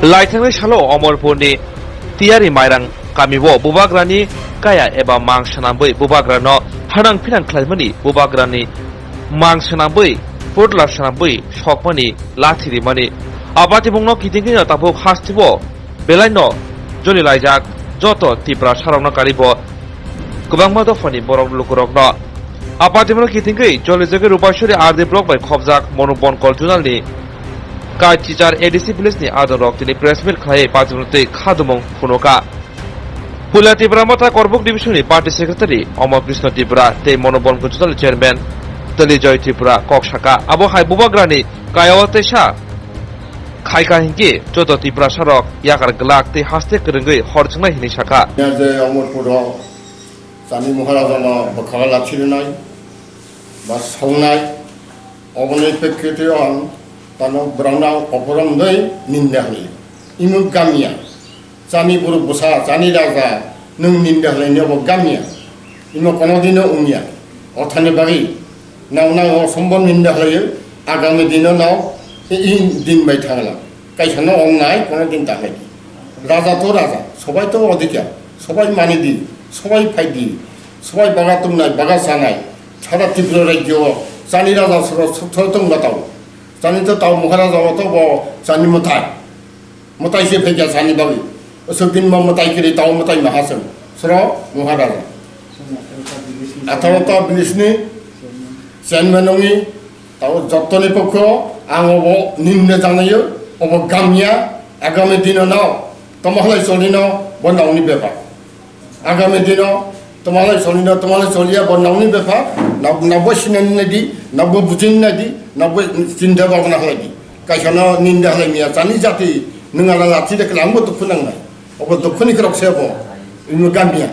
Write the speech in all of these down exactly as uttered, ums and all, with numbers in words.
Laithangnai salo Omorpurni Tiyari Mairang kamio bubagrani kaya eba mang swnamwi bubagrano hanang phinang khlaimani bubagrani mang swnamwi putla swnamwi sokmani lathi rimani. Abatimungno kitingkino tabuk hasteo belaino jolilaijak joto Tiprasarokno karibo kwbangma dophani borok lukurokno. Abatimungno kitingwi jolijagwi Rupasori R D block bai khopjak Monu Bonkol Junalni Kaichichar A D C village ni adongrok tini press meet khlaiwi patimungno tei khadumung phunuka. Puila Tipra Motha Korbuk Division ni Party Secretary Omor Krishna Tripura tei Monu Bonkol Junalni Chairman Tali Joy Tripura kok saka. Abo hai bubagrani kayao teisa khaika hinkhe joto Tiprasarok yakar glak tei haste kwrwngwi hor chwngnai hinwi saka. Ya je Omorpuro chani Maharajano bwkha lachirinai ba songnai, oboni pekkhitio ang tano brangna oporom dei ninda hwnwi. Imo gamya. Chani borok bwsa, chani raja, nwng ninda hwlaini obo gamya. Imo kono dino wngya. Othani bagwi nang nang o sombon ninda hwlaio, agami dino nao i din bai thangla. Kaisa no wngnai kono din ta hwlai di. Raja to raja, sobai to odhikar, sobai mani di, sobai phai di, sobai baga tongnai, baga chanai. Sara Tripura rajyo o chani raja soro sotho tongba tao. Chani to tao Maharaja o to bo chani mwtai. Mwtai se phekya sani bagwi. Usuk din ma mwtai kiri tao mwtai maha seng. Soro Maharaja. Atharo ta bilisni chairman nungi tao jottoni pokho ang obo ninne janayo obo gamya agami dino nao tamo halai solino bo naoni bepar. Agami dino tomalai solino, tomalai soliya, bo nokni bepar, nok, nokbo sinani nai di, nokbo bujini nai di, nokbo chinta bhabna khlai di. Kaisa no ninda khlai miya, chani jati nwng ala lachi de khlai, angbo dukhu nangnai. Obo dukhuni khorok se bo, imo gamya.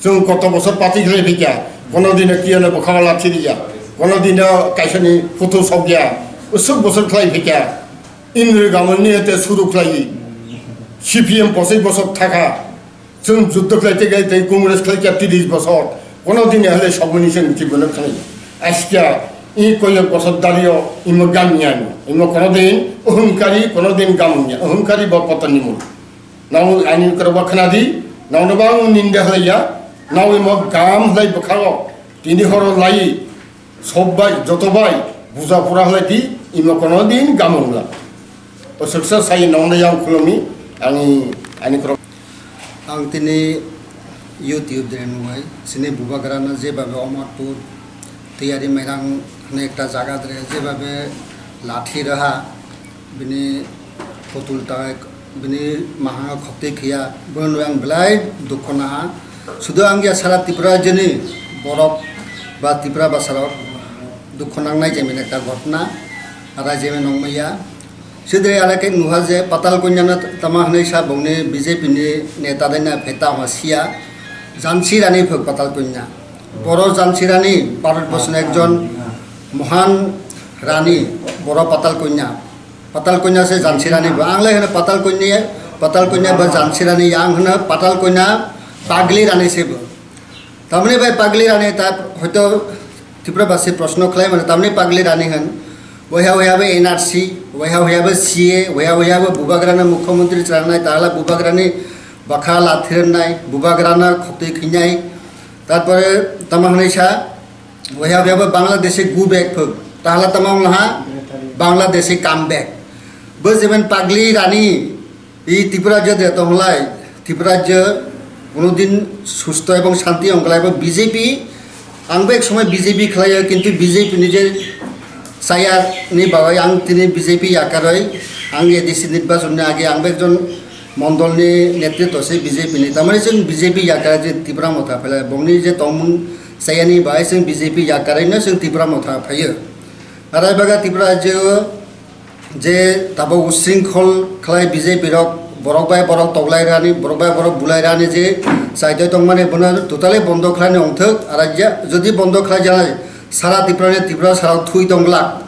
Chwng koto bosor pati khlai phikya, kono dino kiyano bwkha lachi riya, kono dino kaisani photo sokya, usuk bosor khlai phikya. Indri gamani hete suru khlai, C P M posai bosor thaka. Chwng juddo khlai tei gai tei Congress khlai kya tris bosor. Kono din hale sabuni se miti bono khlai. Askya i koyok bosor dario imo gamya no. Imo kono din ohomkari, kono din gamya. Ohomkari bo poton ni mul. Nau ani kro ba khna di. Nau no bang ninda hlai ya. Nau imo gam hlai bwkha o. Tini horo lai. Sob bai, joto bai, buja pura hlai di, imo kono din gamung la. O suksa sai nong na yang khulumi, ani, ani kro. Ang tini YouTube de nungai, sini bubagra na je babe Omorpur, Tiyari Mairang hwnwi ekta jaga dre, je babe lathi raha, bini photul ta, bini mahanga khokti khiya, bono ang belai dukho naha. Sudu ang ya sara Tripura jeni borok ba Tripura basarok dukho nangnai jemini ekta ghotna, ara jemini nongmaya. Sidre ara khe nuha je Patal Kanya na tama hwnwi sa bongni B J P ni neta dai na pheta hwa siya. Jansi Rani phwk Patal Kanya. Boro Jansi Rani, Bharat Borsho ni ekjon mohan Rani, boro Patal Kanya. Patal Kanya se Jansi Rani bo. Ang lai hwno Patal Kanya, Patal Kanya ba Jansi Rani, ang hwno Patal Kanya Pagli Rani se bo. Tamni bai Pagli Rani ta hoito Tripura basi proshno khlai mano, tamni Pagli Rani hwn. Waiha waiha bo N R C, waiha waiha bo C A, waiha waiha bo bubagrana mukhyamantri chwrangnai, tahala bubagrani bakha lathirnai, bubagrana khotwi khinai. Tarpore tamo hwnwi sa, Waiha waiha bo Bangladeshi go back phwk. Tahala tamo wngla ha? Bangladeshi come back. Bo jemon Pagli Rani, i Tripura rajyo de tong lai, Tripura rajyo kono din susto ebong shanti ong lai bo B J P, ang bo ek somoi B J P khlai o, kintu B J P ni je saya ni bagwi ang tini B J P yakarwi, ang A D C nirbachon ni age ang bo ekjon mondol ni netritwo se B J P ni. Tamani chwng B J P yakar je Tipra Motha phailai, bongni je tongmung Sayani bai chwng B J P yakarino chwng Tipra Motha phaio. Arai baga Tipra rajyo je tabuk usringkhol khlai B J P rok, borok bai borok toklai rani, borok bai borok bulai rani je chaitoi tongmani bono totally bondo khlaini ongthok. Arai ja, jodi bondo khlai janai sara Tipra ni Tipra sarok thui tong glak.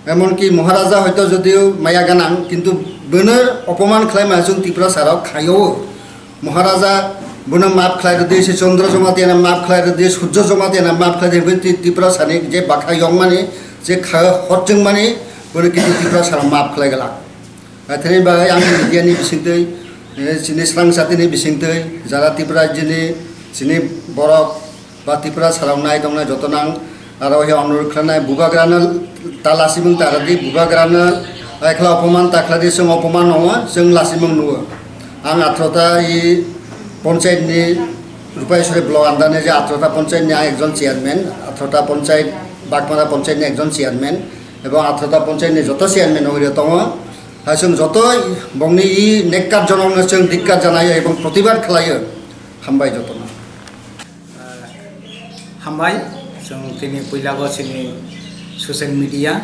Emonki Maharaja hoito jodio maya ganang, kintu bono opoman khlai maya chwng Tipra sarok khaio. Maharaja bono maaf khlai rwdi, se Chandra Jamatia no maaf khlai rwdi, Surjo Jamatia no maaf khlai rwdi, Ti-, Tipra sani je bakha yongmani, je kha horchwngmani, bono kintu Tipra sarok maaf khlai glak. Athini bagwi ang media ni bisingtwi, eh, chini swrang satini bisingtwi, jara Tripura rajyoni chini borok ba Tripura sarok nai tongnai joto nang aro he onurok khlai nai, bubagrano ta lasimung ta rwdi, bubagrano ekhla opoman ta khlai di, chwng opoman wngo, chwng lasimung nungo. Ang atharota i ponchayat ni Rupaisori block under ni je atharota ponchayat ni ang ekjon chairman, atharota ponchayat, Bagmara ponchayat ni ekjon chairman, ebong atharota ponchayat ni joto chairman rok tongo. Hai chwng joto bongni i nekkat jonokno chwng dikkat janaio ebong protibad khlaio. Hambai jotono. Hambai, chwng tini puilago chini social media,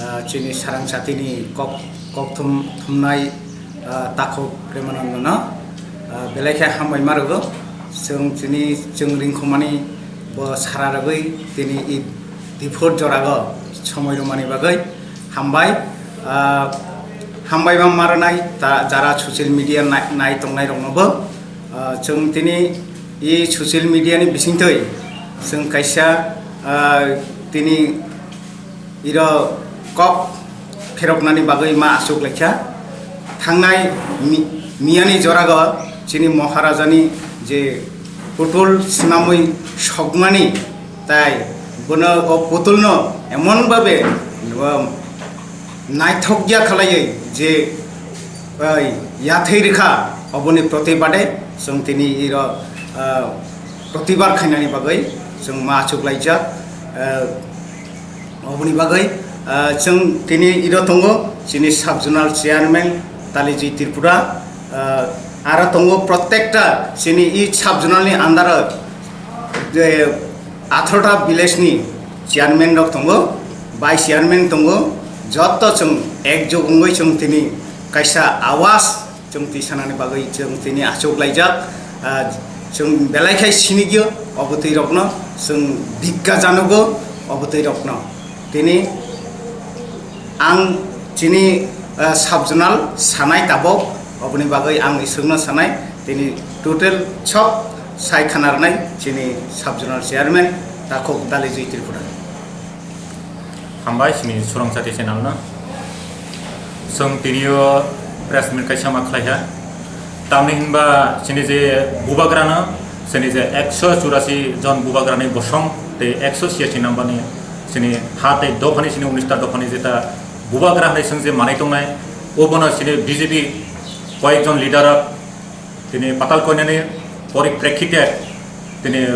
ah, chini sarang satini kok, kok thum, thumnai, ah, takhuk Premanandono, ah, belai khe hambai ma rwgo. Chwng chini, chwng ringkhumani bo sara rwgwi tini i diphur jorago somoi rwmani bagwi hambai, ah, hambai ma ma rwnai ta jara social media nai, nai tongnai rokno bo. Ah, chwng tini i social media ni bisingtwi chwng kaisa, ah, tini iro kok pheroknani bagwi ma achuk laikha. Thangnai mi-, miyani jorago chini Maharajani je putul sinamwi sokmani, tai bono o putulno emon babe, um, naithokya khlaiwi je, oi, yathai rikha, oboni protibade chwng tini iro, ah, protibar khainani bagwi chwng ma achuk laijak. Ah, oboni bagwi, ah, chwng tini iro tongo chini sub zonal chairman Taliji Tripura, ah, aro tongo protekta chini i sub zonal ni under o je atharota village ni chairman rok tongo, vice chairman tongo, joto chwng ekjok wngwi chwng tini kaisa awas chwng twi sanani bagwi chwng tini achuk laijak. Ah, chwng belai khai sinigyo obotwi rokno, chwng dikka janogo obotwi rokno. Tini ang chini, ah, sub zonal sanai tabok, oboni bagwi ang isukno sanai, tini total sok sai khana rwnai chini sub zonal chairman Takhuk Daliji Tripura. Hambai chini Surang Jati channel no. Chwng tinio press meet kaisa ma khlaiha. Tamni hinba chini je bubagrano, chini je ekso churasi jon bubagrani bosong tei ekso siyachi nambani chini ha tei dophani chini unista dophani jeta bubagra hai chwng je manai tongnai, obono chini B J P koyekjon leader rok tini Patal Koinani poriprekhite, tini,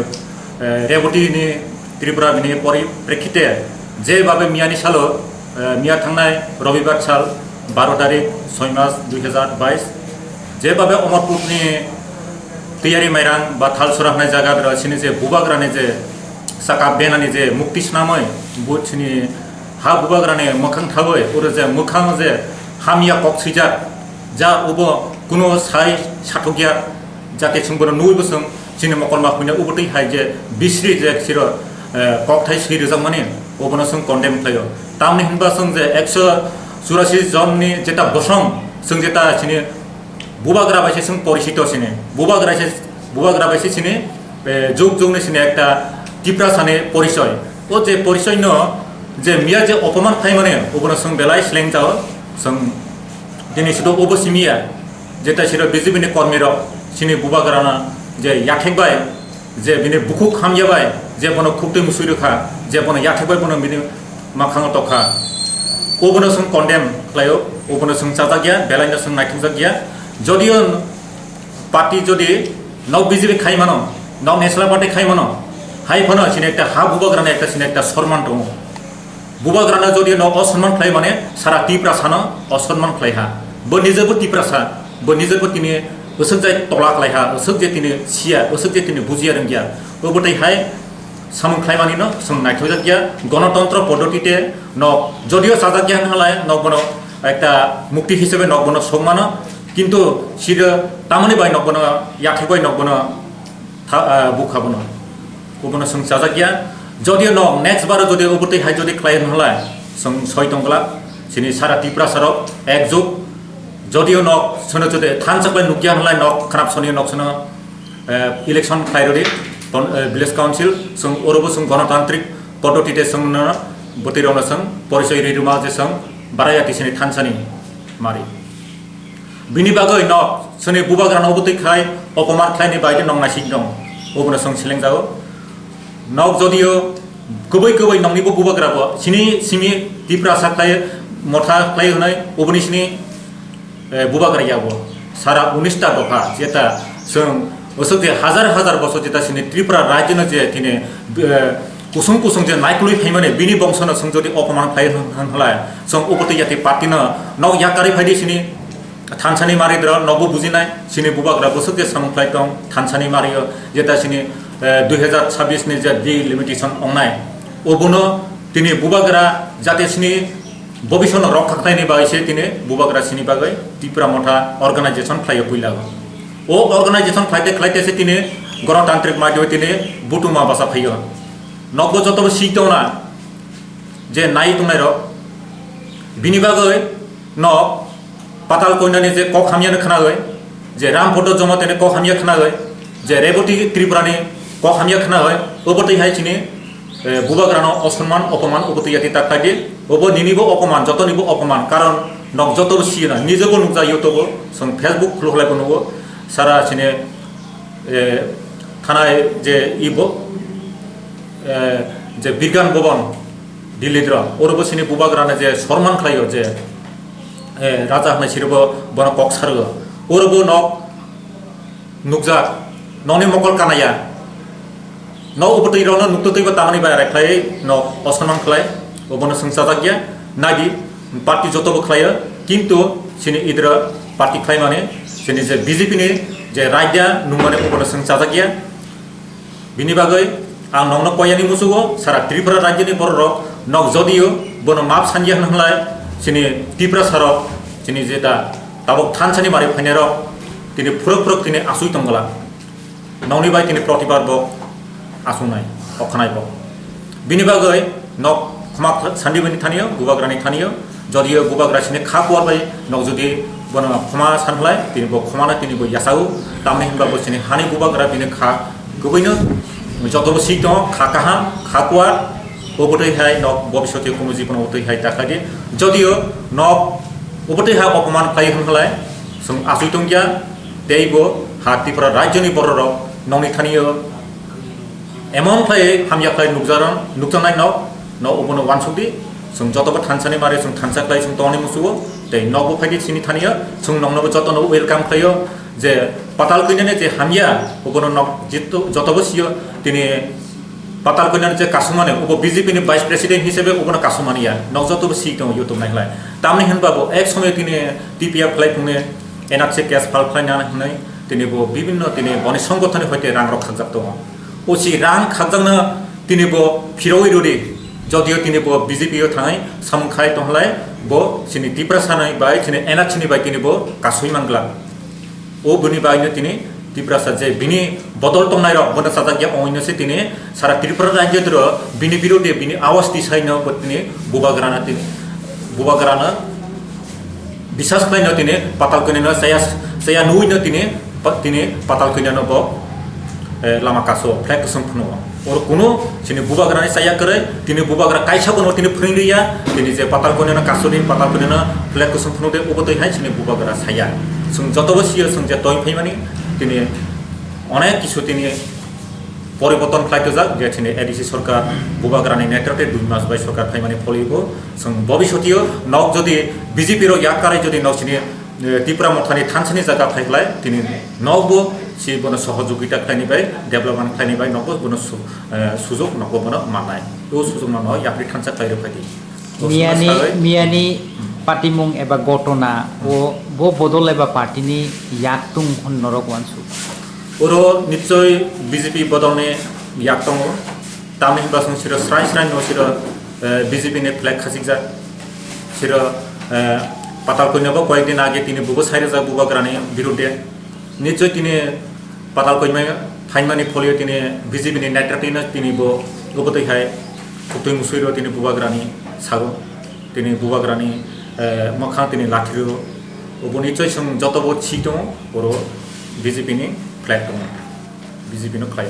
eh, Reboti ni Tripura bini poriprekhite, je babe miyani salo, eh, miya thangnai Robibar sal baro tarik soi mas dui hazar bais, je babe Omorpur ni Tiyari Mairang ba Thalsora hwnai jaga bera sini je bubagrani je saka benani je mukti swnamwi bu sini ha bubagrani mwkhang thawi oro je mwkhang je hamya kok swijak, ja ubo kuno sai sathokya, jate chwng bono nugwi bo chwng chini mokolma hwnwi ubo twi hai je bisri je siro, eh, kokthai swi rwjakmani obono chwng condemn khlaio. Tamni hinba chwng je ekso churasi jonni jeta bosong chwng jeta chini bubagra bai se chwng porichito chini bubagra se, bubagra bai se chini eh, juk juk ni sini ekta Tiprasa ni porichoi. O je porichoi no je miya je opoman khlaimani, obono chwng belai sleng jao. Chwng tini sido obo simiya, jeta siro B J P ni kormi rok sini bubagra na je yathek bai, je bini bukhuk hamya bai, je bono khuktwi musui rwkha, je bono yathek bai bono bini mwkhango tokha. Obono chwng condemn khlaio, obono chwng chajakya, belaino chwng naithokjakya. Jodio party jodi nok B J P khai mano, nok National Party khai mano, hai phano chini ekta ha bubagrani ekta chini ekta sorman tongo. Bubagrano jodi nok osonman khlai mane sara Tiprasano osonman khlai ha. Bo nijebo Tiprasa, bo nijebo tini bwswk jai tola khlai ha, bwswk je tini siya, bwswk je tini bujiya rwngya. Bo bwtwi hai samung khlaimani no chwng naithokjakya, gonotontro poddotite nok jodio chajakya hwnlai nok bono ekta mukti hisabe nok bono sokmano, kintu sida tamoni bai nok bono yathek bai nok bono tha-, ah, bukha bono, bono chwng chajakya. Jodio nok next baro jodi obotwi hai jodi khlai hwnlai chwng soi tongglak chini sara Tiprasa rok ekjuk, jodio nok sono jodi thansa khlai nukya hwnlai nok khnap soni nok sono eh, election khlai rwdi, ton-, eh, village council, chwng orobo chwng gonotantrik poddotite chwng no bwtwi rokno chwng porichoi ri rwma je chwng Barayati sini thansani. Mari. Bini bagwi nok sini bubagrano obotwi khai, opomar khlaini bagwi nok naisik dong. Obono song seleng jago. Nok jodio kubui kubui nokni bo bubagra bo sini simi Tiprasa khlai motha khlai hwnwi oboni sini, eh, bubagra yabo. Sara unis ta dopha jeta song osok je hajar hajar bosor jeta sini Tripura rajyo no je tini, eh, kusung kusung je naikolwi phaimani bini bongsono song jodi opoman khlai hwn-, hwn-, hwnlai song upati jati party no nok yakarwi phaidi sini thansani mari dra nogo bujinai sini bubagra bosok je samung khlai tong thansani mario jeta sini, eh, dui hajar chabbish ni je delimitation ongnai obono tini bubagra jate sini bobishono rok khaknaini bagwi se tini bubagra sini bagwi Tipra Motha organization khlaio puila. O organization khlaite khlaite se tini gonotantrik maidoi tini butuma basa phaio. Nokbo jotobo sik tongna je nai tongnai rok bini bagwi nok Patal Koinani je kok hamya no khnawi, je Ram Photo Jomatani kok hamya khnawi, je Reboti Tripurani kok hamya khnawi, obo twi hai chini, eh, bubagrano osonman, opoman, obo twi yati tak khai di. Obo nini bo opoman, jotoni bo opoman, karon nok joto bo siyana, nije bo nukja YouTube o, song Facebook khuluk lai bo nugo, sara chini, eh, thanai je ibo, eh, je Birgan Bobon, Delhi dro, oro bo sini bubagrano je sorman khlaio je, eh, raja hwnwi siri bo bono kok sargo. Oro bo nok nukjak, nokni mokol kanaya. Nok ubutwi rokno nukto twibo tamani bai rekhlai nok osonman khlai, obono swngchajak ya. Naidi party joto bo khlaio, kintu sini idra party khlaimani, sini je B J P ni je raida nungmani obono swngchajak ya. Bini bagwi ang nokno koyani musugo, sara Tripura rajyoni bororok nok jodio bono map sanja hwnlai, chini Tiprasa rok, chini jeta tabok thansani mari phainai rok, tini phuruk phuruk tini asui tongla. Nokni bai tini protibad bo asungnai, okhanai bo. Bini bagwi nok khoma sandi bini thanio, bubagrani thanio, jodio bubagra sini kha kuar bai nok jodi bono khoma sanlai, tini bo khomano tini bo yasao, tamni hinba bo sini hani bubagra bini kha kubuino joto bo sik tongo, kha kaham, kha kuar, obotwi hai nok bobisotio kumu jibono obotwi hai takhadi. Jodio nok obotwi hai opoman khlai hwnlai, sung asui tongya, tei bo ha Tripura rajyoni bororok nokni thanio emon khlai hamya khlai nukjaran, nukjaknai nok, no obono wansukdi, sung jotobo thansani mari sung thansa khlai sung tongni musugo, tei nokbo phaidi sini thaniya, sung noknobo jotono welcome khlaio, je Patal Koinani je hamya, obono nok jito-, jotobo siyo, tini Patal Koinani je kasumani, obo B J P ni vice president hisabe obono kasumani ya, nok jotobo si tongo YouTube nai khlai. Tamni hinba bo ek somoy tini T P F khlai phungne N R C case file khlai nani hwnwi tini bo bibinno tini boni songothoni hoite rang rok khakjak tongo. O si rang khakjakno tini bo phirogwi rwdi, jodio tini bo B J P o thangwi samung khai tonghlai, bo chini Tiprasa ni bai chini N R C ni bai tini bo kasui mangla. O boni bai no tini Tiprasa je bini bodol tongnai rok bono sajak ya, oino se tini sara Tripura rajyo dro bini birode bini awas tisai no bo tini bubagrana tini bubagrana bisas khlai no tini Patal Koinani no saya, saya nui no tini pa-, tini Patal Koinani no bo, eh, lama kaso flag kusung phunu. Oro kuno chini bubagrani saya kwrwi, tini bubagra kaisa bono tini phwrwng riya, tini je Patal Koinani no kasuni, Patal Koinani no flag kusung phunu de, obo twi hai chini bubagra saya. Sung jotobo siyo sung je toi phaimani, tini onek kisu tini poriborton khlai tojak, je chini A D C sorkar bubagrani netrite dui mas bai sorkar phaimani pholibo, sung bobisotio nok jodi B J P rok yak karai jodi nok chini, eh, Tipra Mothani thansani jaga phaiklai, tini nokbo si bono sohojogita khlaini bai, development khlaini bai nokbo bono su-, eh, sujok nokbo bono mannai. O sujok no no yapri thansa khlai rwphaidi. Miyani, miyani patimung eba gotona o bo bodol eba party ni yak tung hwn norok wansuk. Oro nichoi B J P bodol ni yak tongo. Tamni hinba song siro srai srai no siro, eh, B J P ni flag khachikjak. Siro, eh, Patal Koinani bo koyek din age tini bubo sai rwjak bubagrani birudde. Nichoi tini Patal Koinani phaimani pholio tini B J P ni netrati no tini bo obo twi hai thuktwi musui rw tini bubagrani sago. Tini bubagrani, eh, mwkhang tini lathi rw. Obo nichoi song joto bo si tongo oro B J P ni flag tongo. B J P no khlai.